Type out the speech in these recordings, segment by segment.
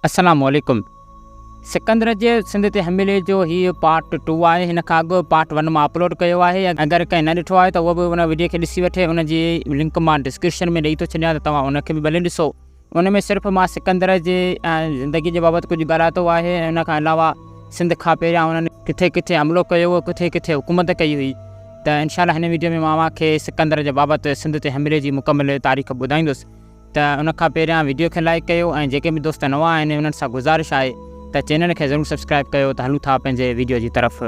السلام عليڪم سڪندر جي سنڌ تي حملي جو هي پارٽ ٽو آهي هن کان اڳ پارٽ ون مان اپلوڊ ڪيو آهي اگر ڪنهن نه ڏٺو آهي ته اهو به ان وڊيو کي ڏسي وٺي ان جي لنڪ مان ڊسڪرپشن ۾ ڏئي ٿو ڇڏيان ته توهان ان کي به ڀلي ڏسو ان ۾ صرف مان سڪندر جي زندگي جي بابت ڪجهه ڳالهاتو آهي ۽ ان کان علاوه سنڌ کان پهريان انهن ڪٿي ڪٿي حملو ڪيو هو ڪٿي ڪٿي حڪومت ڪئي هئي ته انشاء الله هن وڊيو ۾ مان اوهان کي سڪندر جي بابت سنڌ تي حملي جي مڪمل تاريخ ٻڌائيندس ته ان کان پهريان وڊيو کي لائيڪ ڪيو ۽ جيڪي به دوست نوان آهن انهن سان گذارش آهي ته چينل کي ضرور سبسڪرائيب ڪيو ته هلون ٿا پنهنجي وڊيو جي طرف.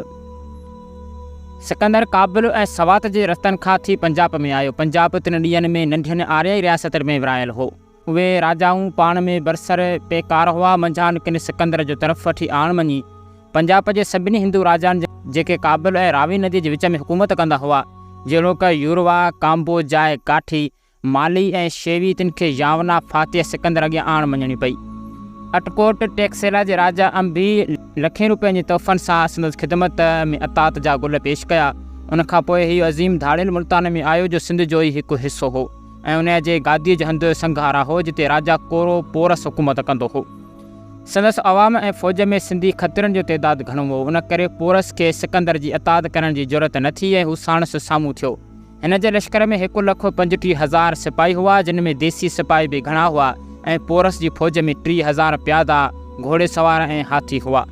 سڪندر ڪابل ۽ سوات جي رستن کان ٿي پنجاب ۾ آيو. پنجاب تن ڏينهن ۾ ننڍين آريائي رياستن ۾ ورهايل هو. اهي راجائون پاڻ ۾ برسر پيڪار هئا. منجهان ڪن سڪندر جو طرف وٺي آڻ مڃي. پنجاب جي سڀني هندو راجائن جيڪي ڪابل ۽ راوي نديء جي وچ ۾ حڪومت ڪندا هئا، جهڙوڪ، يوروا، ڪامبو، جاء، ڪاٺي، مالي ۽ شيوي تن کي ياونا فاتح سڪندر اڳيان آڻ مڃڻي پئي. اٽڪوٽ ٽيڪسيلا جي راجا انڀي لکين روپين جي تحفن سان سندس خدمت ۾ اطاعت جا گل پيش ڪيا. ان کان پوء هيء عظيم ڌاڙيل ملتان ۾ آيو جو سنڌ جو ئي هڪ حصو هو ۽ انهيء جي گاديء جو هنڌ سنگهارا هو جتي راجا ڪورو پورس حڪومت ڪندو هو. سندس عوام ۽ فوج ۾ سنڌي کترين جو تعداد گهڻو هو ان ڪري پورس کي سڪندر جي اطاعت ڪرڻ جي جرئت نه ٿي ۽ هو ساڻس سامهون ٿيو. هن جي لشڪر ۾ هڪ لک 35 هزار سپاهي هئا، جن ۾ ديسي سپاهي به گهڻا هئا ۽ پورس جي فوج ۾ 3000 پيادا، گهوڙي سوار ۽ هاٿي هئا.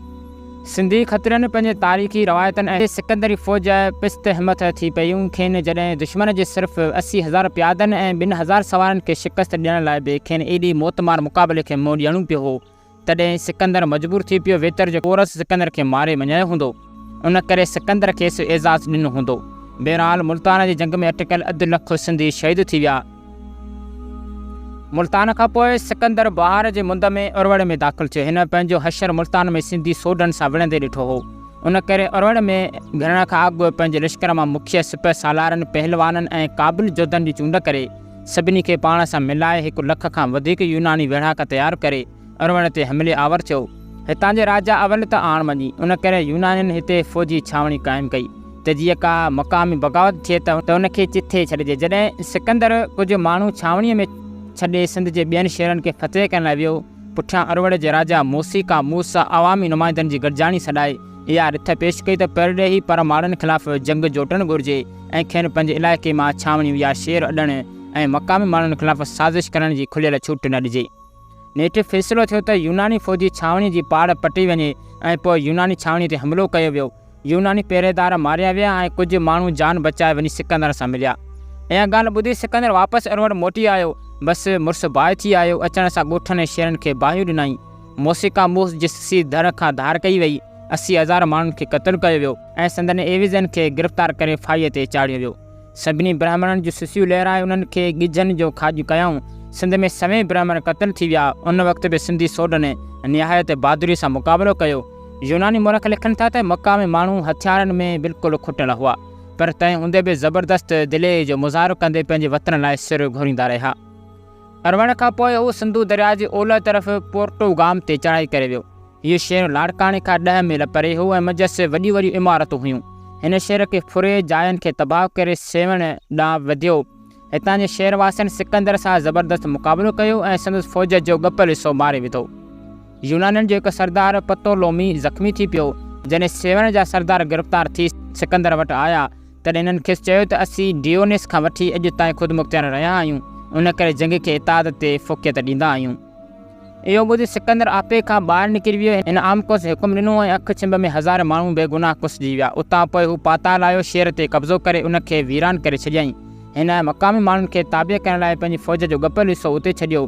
سنڌي کترين پنهنجي تاريخي روايتن ۽. سڪندري فوج پست همٿ ٿي پيون. کين جڏهن دشمن جي صرف 80 هزار پيادن ۽ 2000 سوارن کي شڪست ڏيڻ لاء به کين ايڏي موتمار مقابلي کي منهن ڏيڻو پيو هو، تڏهن سڪندر مجبور ٿي پيو، ويتر جو پورس سڪندر کي ماري مڃايو هوندو، ان ڪري سڪندر کيس اعزاز ڏنو هوندو. بهرحال ملتان جي جنگ ۾ اٽڪل اڌ لک سنڌي شهيد ٿي ويا. ملتان کان پوء سڪندر بهار جي مند ۾ اروڙ ۾ داخل ٿيو. هن پنهنجو حشر ملتان ۾ سنڌي سوڍن سان وڙهندي ڏٺو هو. ان ڪري اروڙ ۾ گهڙڻ کان اڳ پنهنجي لشڪر مان مکيه سپهه سالارن، پهلوانن ۽ قابل جوڌن جي چونڊ ڪري، سڀني کي پاڻ سان ملائي هڪ لک کان وڌيڪ يوناني ويڙهاڪ تيار ڪري اروڙ تي حملي آور ٿيو. هتان جي راجا اول ته آڻ مڃي، ان ڪري يونانين هتي فوجي ڇانوڻي قائم ڪئي ته جيئن ڪا مقامي بغاوت ٿئي ته ان کي چٿي ڇڏجي. جڏهن سڪندر ڪجهه ماڻهو ڇانوڻيء ۾ ڇڏي سنڌ جي ٻين شهرن کي فتح ڪرڻ لاء ويو، پٺيان اروڙ جي راجا موسيقا موسيٰ عوامي نمائندن جي گڏجاڻي سڏائي اها رٿ پيش ڪئي ته پرڏيهي پر ماڙن خلاف جنگ جوٽڻ گهرجي ۽ کين پنهنجي علائقي مان ڇانوڻيون يا شهر اڏڻ ۽ مقامي ماڻهن خلاف سازش ڪرڻ جي کليل ڇوٽ نه ڏجي. نيٺ فيصلو ٿيو ته يوناني فوجي ڇانوڻي جي پاڙ پٽي وڃي ۽ پوء يوناني ڇانوڻي تي حملو ڪيو ويو. يوناني پهريدار ماريا ويا ۽ ڪجهه ماڻهو جان بچائي وڃي سڪندر سان مليا. اها ڳالهه ٻڌي سڪندر واپس اروڙ موٽي آيو. بس مڙس باهه ٿي آيو. اچڻ سان ڳوٺن ۽ شهرن کي باهيون ڏنائين. موسيقا موس جي سسي ڌڙ کان ڌار ڪئي وئي. 80 هزار ماڻهن کي قتل ڪيو ويو ۽ سندن عيوضين کي گرفتار ڪري ڦاهيء تي چاڙهيو ويو. سڀني برهمڻن جون سسيون لهرائي انهن کي ڳجهن جو کاڄ ڪيائون. سنڌ ۾ سوين برهمڻ قتل ٿي ويا. ان وقت به سنڌي سوڍن نهايت بهادريء سان مقابلو ڪيو. يوناني مورخ لکن ٿا ته مقامي ماڻهو هٿيارن ۾ بلڪل کٽل هئا، پر تنهن هوندي به زبردست دليري جو مظاهرو ڪندي پنهنجي وطن لاء سر گهوريندا رهيا. اروڙ کان پوء هو سنڌو درياء جي اولهه طرف پورٽوگام تي چڙهائي ڪري ويو. هيء شهر لاڙڪاڻي کان ڏهه ميل پري هو ۽ منجهس وڏيون وڏيون عمارتون هيون. هن شهر کي ڦري، جاين کي تباهه ڪري سيوهڻ ڏانهن وڌيو. هتان جي شهر واسين سڪندر سان زبردست مقابلو ڪيو ۽ سندس فوج جو ڳپل حصو ماري وڌو. يونانين جو هڪ سردار پتولومي زخمي ٿي پيو. جڏهن سيوهڻ جا سردار گرفتار ٿي سڪندر وٽ آيا، تڏهن هنن کيس چيو ته اسين ڊيونيس کان وٺي اڄ تائين خودمختيار رهيا آهيون، ان ڪري جنگ کي اطاعت تي فوقيت ڏيندا آهيون. اهو ٻڌي سڪندر آپي کان ٻاهر نڪري ويو. هن آمڪوس کي حڪم ڏنو ۽ اک ڇنڀ ۾ هزارين ماڻهو بيگناهه ڪسجي ويا. اتان پوء هو پاتال آيو، شهر تي قبضو ڪري ان کي ويران ڪري ڇڏيائين. هن مقامي ماڻهن کي تابع ڪرڻ لاء پنهنجي فوج جو ڳپل حصو اتي ڇڏيو.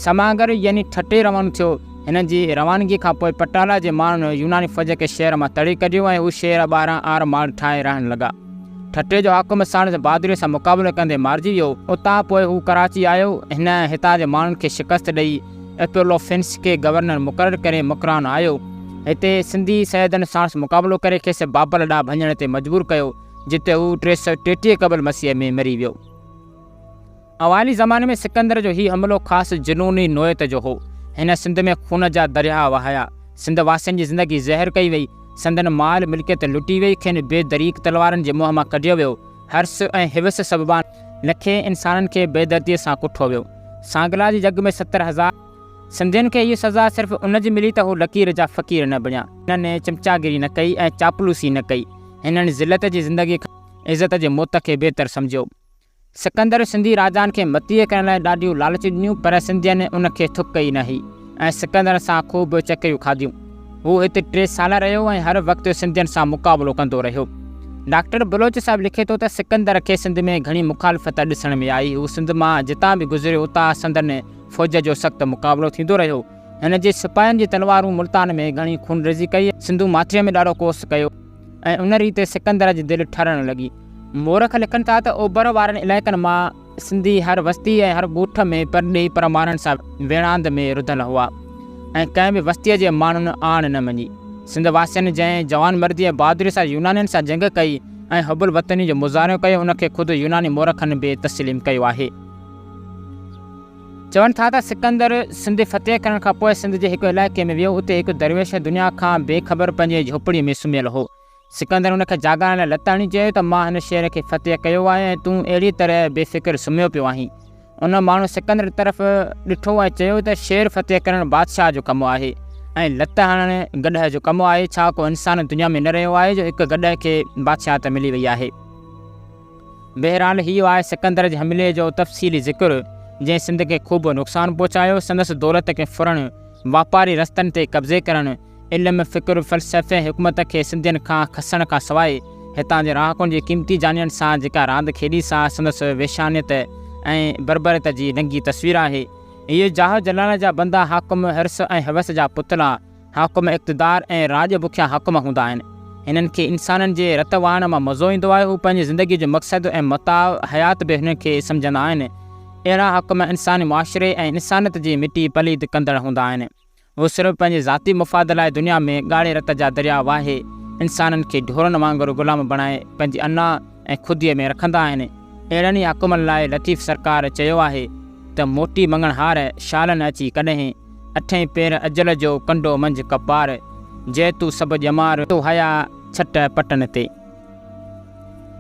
سمانگر يعني ٺٽي روانو ٿيو. هن جي روانگيء کان پوء پٽالا جي ماڻهن يوناني فوج کي شهر مان تڙي ڪڍيو ۽ هو شهر ٻاهران آر ماڙ ٺاهي رهڻ لڳا. ٺٽي جو حاڪم ساڻس بهادريء سان مقابلو ڪندي مارجي ويو. اتان پوء هو ڪراچي آيو. هن هتان جي ماڻهن کي شڪست ڏئي اپولوفينس کي گورنر مقرر ڪري مڪران آيو. هتي سنڌي سيدن ساڻس مقابلو ڪري کيس بابل ڏانهن ڀڃڻ تي مجبور ڪيو، جتي هو 333 قبل مسيح ۾ مري ويو. اوائلي زماني ۾ سڪندر جو هي حملو خاص جنوني نوعيت جو هو. هن سنڌ ۾ خون جا درياهه وهايا. سنڌ واسين جي زندگي زهر ڪئي وئي. سندن مال ملڪيت لٽي وئي، کين بي دريغ تلوارن جي منهن مان ڪڍيو ويو. حرص ۽ حوس سببان لکين انسانن کي بيدرديء سان ڪٺو ويو. سانگلا جي جڳ ۾ 70 هزار. سنڌين کي هيء سزا صرف ان جي ملي ته هو لڪير جا فقير نه بڻيا. هنن چمچاگيري نه ڪئي ۽ چاپلوسي نه ڪئي. هنن ذلت جي زندگيء کان عزت جي موت کي بهتر سمجهيو. سڪندر سنڌي راجائن کي مطيع ڪرڻ لاء ڏاڍيون لالچون ڏنيون، پر سنڌين ان کي ٿڪ ئي نه هئي ۽ سڪندر سان خوب چڪريون کاڌيون. هو هت ٽي سال رهيو ۽ هر وقت سنڌين سان مقابلو ڪندو رهيو. ڊاڪٽر بلوچ صاحب لکي ٿو ته سڪندر کي سنڌ ۾ گهڻي مخالفت ڏسڻ ۾ آئي. هو سنڌ مان جتان به گذريو اتان سندن فوج جو سخت مقابلو ٿيندو رهيو. هن جي سپاهين جي تلوارون ملتان ۾ گهڻي خونريزي ڪئي ۽ سنڌو ماٿريء ۾ ڏاڍو ڪوس ڪيو ۽ ان ريت سڪندر جي دل ٺرڻ لڳي. مورخ لکن ٿا ته اوڀر وارن علائقن مان سنڌي هر وستي ۽ هر ڳوٺ ۾ پرڏيهي پرمارن سان ويڙهاند ۾ رڌل هئا ۽ ڪنهن به وستيء جي ماڻهن آڻ نه مڃي. سنڌ واسين جنهن جوانمردي ۽ بهادريء سان يونانين سان جنگ ڪئي ۽ حب الوطني جو مظاهرو ڪيو ان کي خود يوناني مورخن به تسليم ڪيو آهي. چون ٿا ته سڪندر سنڌ فتح ڪرڻ کان پوء سنڌ جي هڪ علائقي ۾ ويو اتي هڪ درويش دنيا کان بي خبر پنهنجي جهوپڙيء ۾ سمهيل هو. سڪندر ان کي جاڳائڻ لاء لت هڻي چيو ته مان هن شهر کي فتح ڪيو آهي ۽ تون اهڙيء طرح بي فڪر سمهيو پيو آهين. ان ماڻهو سڪندر طرف ڏٺو ۽ چيو ته شهر فتح ڪرڻ بادشاهه جو ڪم آهي ۽ لت هڻڻ گڏهه جو ڪم آهي، ڇا ڪو انسان دنيا ۾ نه رهيو آهي جو هڪ گڏهه کي بادشاهت ملي وئي آهي. بهرحال هيء آهي سڪندر جي حملي جو تفصيلي ذڪر، جنهن سنڌ کي خوب نقصان پهچايو، سندس دولت کي ڦرڻ، واپاري رستن تي قبضي ڪرڻ، علم، فڪر، فلسفي ۽ حڪمت کي سنڌين کان کسڻ کان سواء هتان جي رهاڪن جي قيمتي جانين سان جيڪا راند کيڏي سا سندس وحشانيت ۽ بربريت جي ننگي تصوير آهي. اهي جاه جلال جا بندا حاڪم حرص ۽ هوس جا پتلا، حاڪم اقتدار ۽ راڄ بکيا حاڪم هوندا آهن. هنن کي انسانن جي رت وهائڻ مان مزو ايندو آهي. هو پنهنجي زندگيء جو مقصد ۽ متاع حيات به هنن کي سمجهندا آهن. اهڙا حاڪم انساني معاشري ۽ انسانيت جي مٽي پليد ڪندڙ هوندا آهن. هو صرف پنهنجي ذاتي مفاد لاء دنيا ۾ ڳاڙهي رت جا درياء واهي انسانن کي ڍورن وانگر غلام بڻائي پنهنجي انا ۽ خوديء ۾ رکندا آهن. اهڙن ئي حاڪمن لاء لطيف سرڪار چيو آهي ته موٽي مڱڻهار، شال نه اچي ڪڏهين، اٺئين پير اجل جو ڪنڊو منجهه ڪپار، جي تون سڀ ڄمار، تو هيا ڇٽ پٽن تي.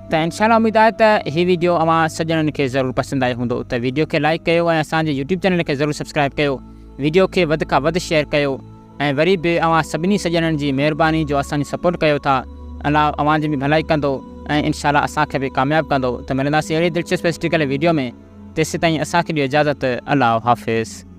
ته انشاء الله اميد آهي ته هي ويڊيو اوهان سڄڻن کي ضرور پسند آيو هوندو ته ويڊيو کي لائيڪ ڪيو ۽ اسان جي يوٽيوب چينل کي ضرور سبسڪرائيب ڪيو ويڊيو کي وڌ کان وڌ شيئر ڪيو ۽ وري به اوهان سڀني سڄڻن جي مهرباني جو اسان جي سپورٽ ڪيو ٿا الله اوهان جي به ڀلائي ڪندو ۽ انشاء الله اسان کي به ڪامياب ڪندو ته ملنداسين اهڙي دلچسپ هسٽريڪل ويڊيو ۾ تيسيتائين اسان کي ڏيو اجازت الله حافظ.